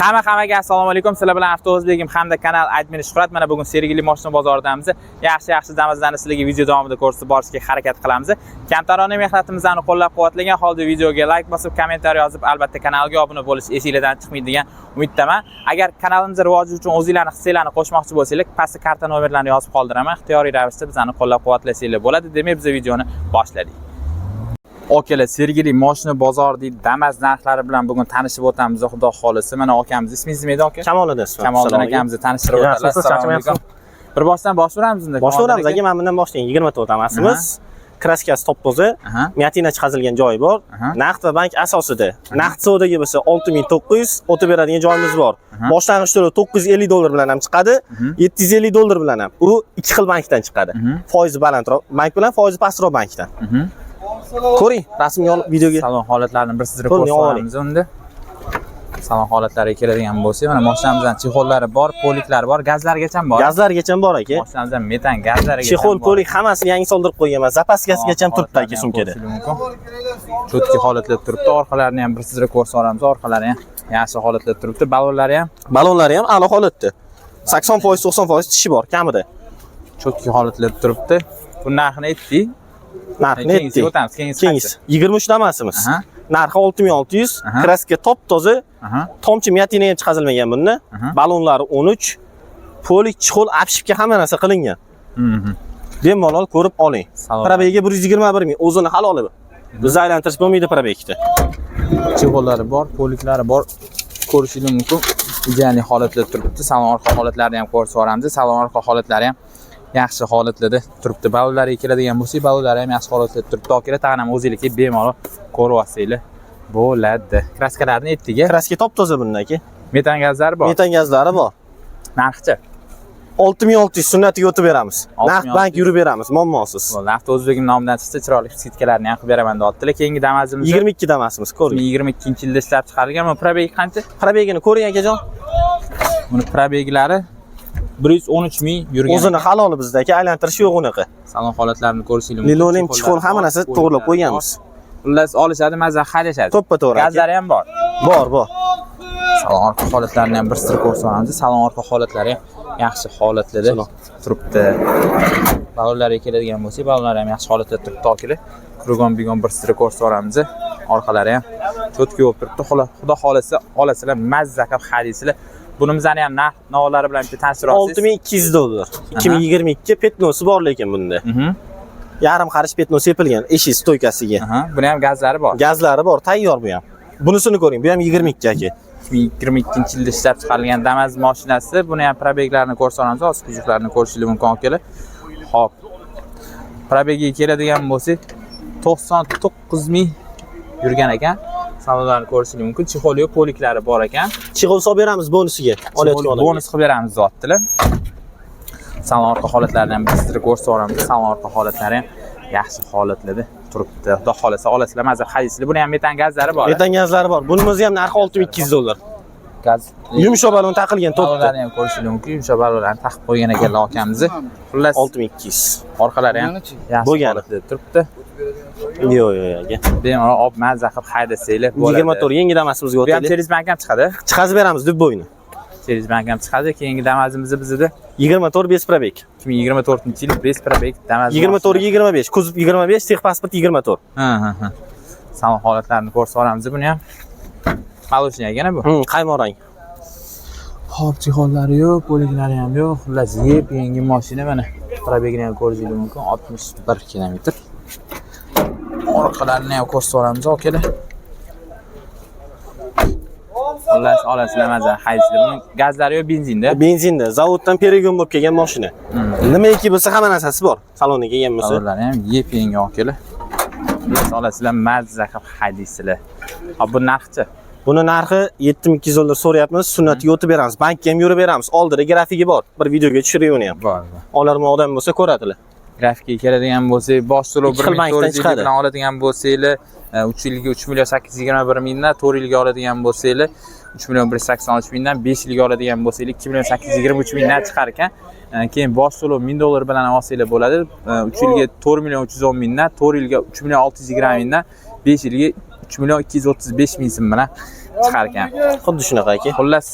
Hammaga assalomu alaykum. Sizlar bilan Avto O'zbegim hamda kanal admini Shuhrat. Mana bugun Sergeli mashina bozoridamiz. Yaxshi-yaxshi Damazlarni sizlarga video davomida ko'rsatib borishga harakat qilamiz. Kamtarona mehnatimizni qo'llab-quvvatlagan holda videoga like bosib, kommentariy yozib, albatta kanalga obuna bo'lish esinglardan chiqmaydi degan umiddaman. Agar kanalimiz rivoji uchun o'zinglarni hissanglarni qo'shmoqchi bo'lsanglar, pastda karta nomerlarini yozib qoldiraman. Ixtiyoriy ravishda bizani qo'llab-quvvatlasanglar bo'ladi. Demak, biz videoni boshladik. Okalar, Sergeli moshina bozori Damas narxlari bilan bugun tanishib o'tamiz, xudo xolisa. Mana akamiz, ismingiz nima edi, aka? Kamoliddin ismi. Kamoliddin akamizni tanishtirib o'tadilar. Yaxshimisiz, Assalomu alaykum. Bir boshdan boshlayveramiz unda. Boshlayveramiz aka, mana bundan boshlang. 24 Damasimiz. Краска si top-toza. Вмятина chiqazilgan joyi bor. Naqd va bank asosida. Naqd savdoga bo'lsa 6900 o'tib beradigan joyimiz bor. Boshlang'ich to'lov 950 dollar bilan ham chiqadi, 750 dollar bilan ham. U ikki xil bankdan chiqadi. Foizi balandroq bank bilan, foizi pastroq bankdan. Ko'ring, rasmga olib videoga. Salon holatlarini bir sizga Ko'ring, ko'rsatamiz unda. Salon holatlariga keladigan bo'lsak, mana mashinamizdan чехол lari bor, полик lari bor, gazlargacha bor. Gazlargacha bor aka. Mashinamizdan metan gazlarigacha Чехол, bor. полик hammasini yangi soldirib qo'yganman. Запаска sigacha ham turibdi aka sumkada. Чётко holatlar turibdi. Orqalarini ham bir sizga ko'rsatamiz. Orqalari ham yaxshi holatda turibdi. Balonlari ham Balonlari ham a'lo holatda. 80%, 90% tishi bor kamida. чётко holatlar turibdi. Bu narxini aytdik. Narxini Keyingisiga aytdik. o'tamiz. Keyingisi Keyingisi 23 Damasimiz. Narxi 6600, краска top toza, tomchi вмятина ham chiqazilmagan bunda. Balonlari 13, полик, чехол, обшивка hamma narsa qilingan. Bemalol ko'rib oling. Salom. Пробег i 121 ming, o'zini haloli bu. Bizni aylantirish bo'lmaydi пробег da. Чехол lari bor, полик lari bor. Ko'rishingiz mumkin. Идеальный holatda turibdi. Salon orqa holatlarini ham ko'rsatib yuboramiz. Salon orqa holatlari ham yaxshi holatlarda turibdi. Balonlariga keladigan bo'lsak, balonlari ham yaxshi holatda turibdi. Akalar, tag'in ham o'zinglar kelib bemalol ko'rib olsanglar bo'ladi. Краска larni aytdik. Краска top toza bunda aka. Metan gazlari bor. Metan gazlari bor. Narxichi? 6600 sunnatiga o'tib beramiz. 6600. Naqd bank yurib beramiz, muammosiz. Bo'ldi. Avto O'zbegim nomidan chiqsa chiroyli скидка larni ham qilib beraman deyaptilar. Keyingi Damazimiz 22 Damasimiz ko'ring. 2022-yilda ishlab chiqarilgan. Bu пробег i qancha? Пробег ini ko'ring, akajon. Buni пробег lari 113 ming yurgan. O'zini haloli bizda aka, aylantirish yo'q unaqa. Salon holatlarini ko'rishingiz mumkin. Lilonim Чехол lari чехол hamma bor, narsa полик lari to'g'rilab bor. qo'yganmiz. Xullas, olishadi, maza haydashadi. To'ppa to'g'ri aka. Gazlari ham bor. Bor, bor. Salon orqa holatlarini ham bir sir ko'rsatamiz. Salon orqa holatlari ham yaxshi holatlarda Salon. turibdi. Balonlarga keladigan bo'lsak, balonlar ham yaxshi holatda turibdi, akalar. Кругом бегом bir sir ko'rsatamiz. Orqalari ham чётко bo'lib turibdi. Xudo xolasa, olasizlar, mazza qilib hadaysizlar. Bunimizni ham narx navlari bilan bitta tanishtirib olsangiz. 6200 dollar. 2022 пятно si bor lekin bunda. Yarim qarish пятно sepilgan eshik стойка siga. Buni ham gazlari bor. Gazlari bor, tayyor bu ham. Bunisini ko'ring, bu ham 22 aka. 2022-yilda ishlab chiqarilgan Damas mashinasi. Buni ham пробег larini ko'rsatamiz. Hozir kuzovlarini ko'rishingiz mumkin, akalar. Xo'p. Пробег iga keladigan bo'lsak, 99 ming yurgan ekan. Salonlarni ko'rishingiz mumkin. Чехол i yo'q, полик lari bor ekan. Чехол solib beramiz bonusiga. Olayotgan odamga. Bonus qilib beramiz deyaptilar. Salon orqa holatlarini ham bir sizlarga ko'rsatib yuboramiz. Salon orqa holatlari ham yaxshi holatlarda turibdi. Xudo xolasa, olasizlar, maza hadaysizlar. Buni ham metan gazlari bor. Metan gazlari bor. Bunimizni ham narxi 6200 dollar. Gaz Yumshoq balon taqilgan to'pda. Balonlarni ham ko'rishingiz mumkin. Yumshoq balonlarni taqib qo'ygan ekanlar akamizni. Xullas, 6200. orqalari ham yaxshi Bo'lgani. holatda turibdi. Yo'q, yo'q, aka. Bemalol olib mazza qilib haydasanglar bo'ladi. 24 yangi Damasimizga Bu ham o'taylik. через bank ham chiqadi. Chiqazib beramiz любой ni. Через bank ham chiqadi. Keyingi Damazimiz bizda 24 без пробег. 2024-yil без пробег Damaz. 24 25, kuzov 25, техпаспорт 24. Ha. Salon holatlarini ko'rsatib yuboramiz buni ham. Молочный ekan bu. Qaymoq rang. Xo'p, чехол lari yo'q, полик lari ham yo'q. Xullas, yep yangi mashina mana. Пробег ini ham ko'rishingiz mumkin, 61 kilometr. Orqalarini ham ko'rsatib yuboramiz, akalar. Xullas, olasizlar, maza haydasizlar. Buni gazlari yo'q, benzinda. Benzinda, zavoddan перегон bo'lib kelgan mashina. Nimaiki bo'lsa hamma narsasi bor. Salonga kelgan bo'lsa. Balonlari ham yep yangi, akalar. Xullas, olasizlar, mazza qilib haydaysizlar. Hop, bu narxchi? Buni narxi 7200 dollar so'rayapmiz, sunnatiga o'tib beramiz. Bankka ham yurib beramiz. Oldida grafigi bor. Bir videoga tushirib uni ham. Bor, bor. Olarman odam bo'lsa ko'radilar. Grafikga keladigan bo'lsak, bosh to'lov Ikki xil bankdan 1450 chiqadi. bilan oladigan bo'lsanglar, 3 yilga 3 million 821 mingdan, 4 yilga oladigan bo'lsanglar 3 million 183 mingdan, 5 yilga oladigan bo'lsanglar 2 million 823 mingdan chiqar ekan. Keyin bosh to'lov 1000 dollar bilan ham olsanglar bo'ladi. 3 yilga 4 million 310 mingdan, 4 yilga 3 million 620 mingdan, 5 yilga 3 million 235 ming so'm bilan Chiqar ekan. Xuddi shunaqa aka. Xullas,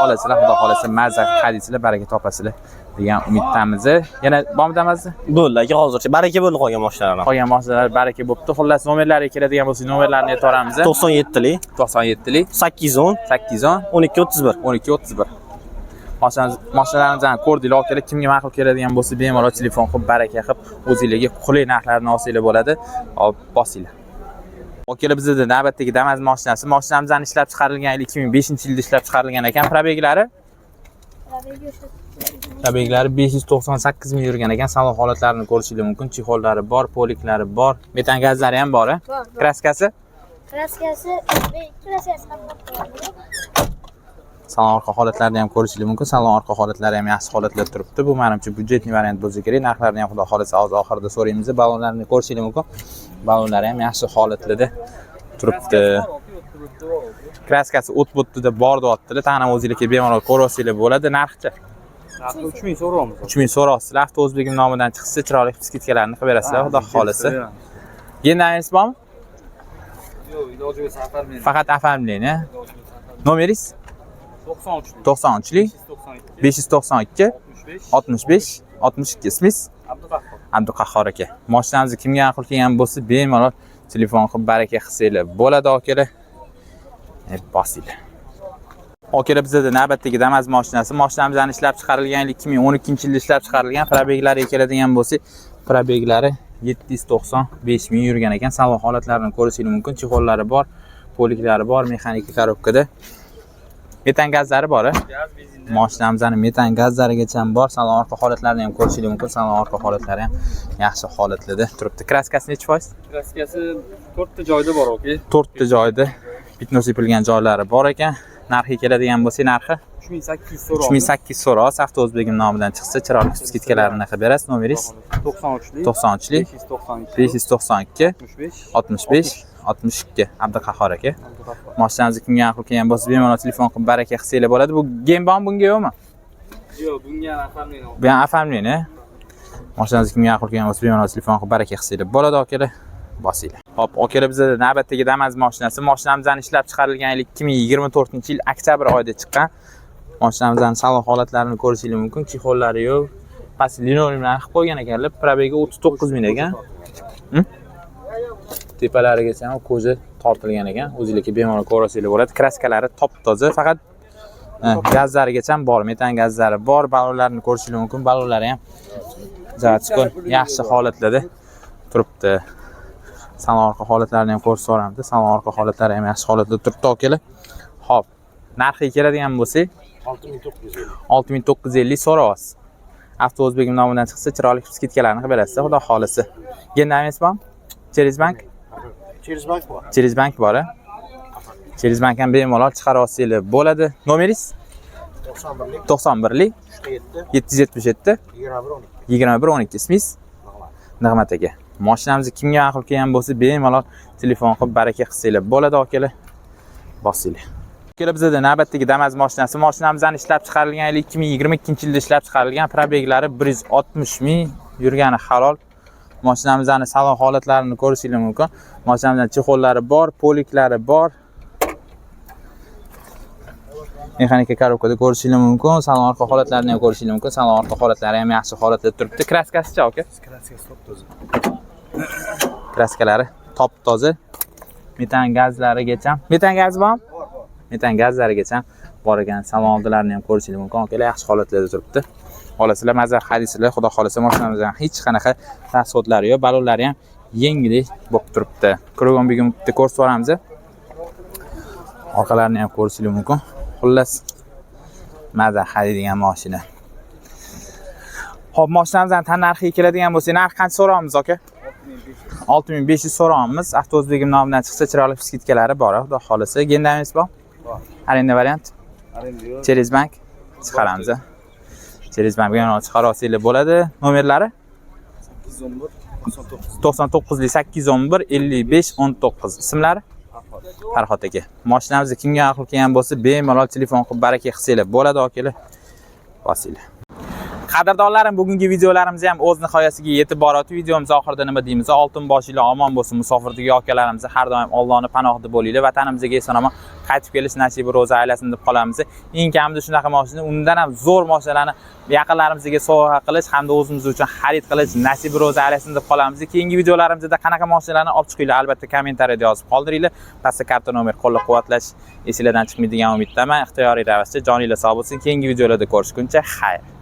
olasizlar, xudo xolasa mazza qilib hadiysizlar, baraka topasizlar degan umiddamiz. Yana bormi Damazni? Bo'ldi aka, hozircha baraka bo'ldi qolgan mashinalar. Qolgan mashinalar baraka bo'pti. Xullas, nomerlariga keladigan bo'lsak, nomerlarni aytaveramiz. 97lik 97lik 810 810 12 31. 12 31. Mashinalarimizni ko'rdinglar, akalar, kimga ma'qul keladigan bo'lsa, bemalol telefon qilib, baraka qilib, o'zingizlarga qulay narxlarni olsanglar bo'ladi. Hop, bosinglar. Akalar, bizda navbatdagi Damas mashinasi. Mashinamizni ishlab chiqarilgan yili 2005-yilda ishlab chiqarilgan ekan. Пробег lari 598 ming yurgan ekan. Salon holatlarini ko'rishingiz mumkin. Чехол lari bor, полик lari bor, metan gazlari ham bor, a? Bor, bor. Краска si? Краска si, краска si ham bor. Salon orqa holatlarini ham ko'rishingiz mumkin. Salon orqa holatlari ham yaxshi holatda turibdi. Bu menimcha бюджетный variant bo'lsa kerak. Narxlarini ham xudo xolasa hozir oxirida so'raymiz. Ballonlarni ko'rishingiz mumkin. Ballonlari ham yaxshi holatlarda turibdi. Краска si o't bo'tdida bor deyaptilar. Tag'in o'zinglar kelib bemalol ko'rasinglar bo'ladi. Narxichi? Narxi 3000 so'rayapmiz. 3000 so'rayapsizlar. Avto o'zbegim nomidan chiqsa, chiroyli скидка larni qilib berasizlar, xudo xolasa. Gendangiz bormi? Yo'q, iloji bo'lsa оформление. Faqat оформление. Nomeringiz? 93lik. 93lik 592 592 65 65 62. Ismingiz? Abduqahhor. Abduqahhor aka. Mashinamizni kimga ma'qul kelgan bo'lsa, bemalol telefon qilib baraka qilsanglar bo'ladi, akalar. Bosinglar. Akalar, bizda navbatdagi Damas mashinasi. Mashinamizni ishlab chiqarilgan yili 2012-yilda ishlab chiqarilgan. Пробег lariga keladigan bo'lsak, пробег lari 795 ming yurgan ekan. Salon holatlarini ko'rishingiz mumkin. Чехол lari bor, полик lari bor, mexanika коробка da. Metan gazlari bor, a? Gaz, benzin. Mashinamizni metan gazlarigacha ham bor. Salon orqa holatlarini ham ko'rishingiz mumkin. Salon orqa holatlari ham yaxshi holatlarda turibdi. Краска si nechi foiz? Краска si 4 ta joyda bor, aka. To'rtta joyda пятно sepilgan joylari bor ekan. Narxiga keladigan bo'lsak, narxi 3800 so'rayapmiz. 3800 so'rayapsiz. Avto o'zbegim nomidan chiqsa, chiroyli скидка larini qilib berasiz. Nomeringiz? 93lik 93lik 592 592 65 65 62. Abduqahhor aka. Abduqahhor. Mashinamizni kimga ma'qul kelgan bo'lsa, bemalol telefon qilib baraka qilsanglar bo'ladi. Bu ген bormi, bunga yo'qmi? Yo'q, bunga оформление. Bu ham оформление. Mashinamizni kimga ma'qul kelgan bo'lsa, bemalol telefon qilib baraka qilsanglar bo'ladi, akalar. Bosinglar. Hop, akalar, bizda navbatdagi Damas mashinasi. Mashinamizni ishlab chiqarilgan yili 2024-yil oktyabr oyida chiqqan. Mashinamizni salon holatlarini ko'rishingiz mumkin. Чехол lari yo'q. Past linoleumlarni qilib qo'ygan ekanlar. Пробег i 39 ming ekan. Tepalarigacha ham ko'zi tortilgan ekan. O'zingizga bemalol ko'rasinglar bo'ladi. Краска lari top-toza, faqat gazlarigacha ham bor, metan gazlari bor. Ballonlarni ko'rishingiz mumkin. Ballonlari ham заводской yaxshi holatlarda turibdi. Salon orqa holatlarini ham ko'rsatib yuboramiz. Salon orqa holatlari ham yaxshi holatda turibdi, akalar. Xo'p, narxiga keladigan bo'lsak, 6950 so'rayapsiz. Avto o'zbegim nomidan chiqsa, chiroyli скидка larni qilib berasiz, xudo xolasa. Gendamingiz bormi? Через bank? Через bank bor. Через bank bor, a? Через bank ham bemalol chiqarib olsanglar bo'ladi. Nomeringiz? 91lik 91lik 7 777 21 12. 21 12. Ismingiz? Nig'mat aka. Mashinamizni kimga ma'qul kelgan bo'lsa, bemalol telefon qilib baraka qilsanglar bo'ladi, akalar. Bosinglar. Akalar, bizda navbatdagi Damas mashinasi. Mashinamizni ishlab chiqarilgan yili 2022-yilda ishlab chiqarilgan. Пробег lari 160 ming yurgani halol. Mashinamizni salon holatlarini ko'rishingiz mumkin. Mashinamizning чехол lari bor, полик lari bor. Mexanika коробка da ko'rishingiz mumkin. Salon orqa holatlarini ham ko'rishingiz mumkin. Salon orqa holatlari ham yaxshi holatda turibdi. Краска sichi, aka? Краска si top-toza. Краска lari top toza. Metan gazlarigacha. Metan gazi bormi? Bor, bor. Metan gazlarigacha bor ekan. Salon oldilarini ham ko'rishingiz mumkin. Akalar, yaxshi holatlarda turibdi. Olasizlar, mazza hadislar, xudo xolasa mashinamizdan hech qanaqa расход lari yo'q, ballonlari ham yengillik bo'lib turibdi. Кругом бегом bitta ko'rsatib yuboramiz. Orqalarini ham ko'rishingiz mumkin. Xullas, maza haydaydigan mashina. Xo'p, mashinamizdan tan narxiga keladigan bo'lsak, narx qancha so'rayapmiz, aka? 6500 so'rayapmiz. Avto o'zbegim nomidan chiqsa, chiroyli скидка lari bor, xudo xolasa. Gendamiz bor? Bor. Arenda variant? Arenda yo'q. Через bank chiqaramiz. Через bank bemalol chiqarib olsanglar bo'ladi. Nomerlari? 811 99. 99 811 55 19. Ismlari? Farhod aka. Mashinamizni kimga ma'qul kelgan bo'lsa, bemalol telefon qilib baraka qilsanglar bo'ladi, akalar. Bosinglar. Qadrdonlarim, bugungi videolarimiz ham o'z nihoyasiga yetib boryapti. Videomiz oxirida nima deymiz? Oltin boshinglar omon bo'lsin, musofirdagi akalarimiz har doim Allohning panohida bo'linglar. Vatanimizga eson-omon qaytib kelish nasibi ro'za aylasin deb qolamiz. Eng kamida shunaqa mashina, undan ham zo'r mashinalarni yaqinlarimizga sovg'a qilish hamda o'zimiz uchun xarid qilish nasibi ro'za aylasin deb qolamiz. Keyingi videolarimizda qanaqa mashinalarni olib chiqinglar, albatta kommentariyada yozib qoldiringlar. Pastda karta nomer qo'llab-quvvatlash esinglardan chiqmaydigan umiddaman. Ixtiyoriy ravishda joninglar sog' bo'lsin. Keyingi videolarda ko'rishguncha xayr.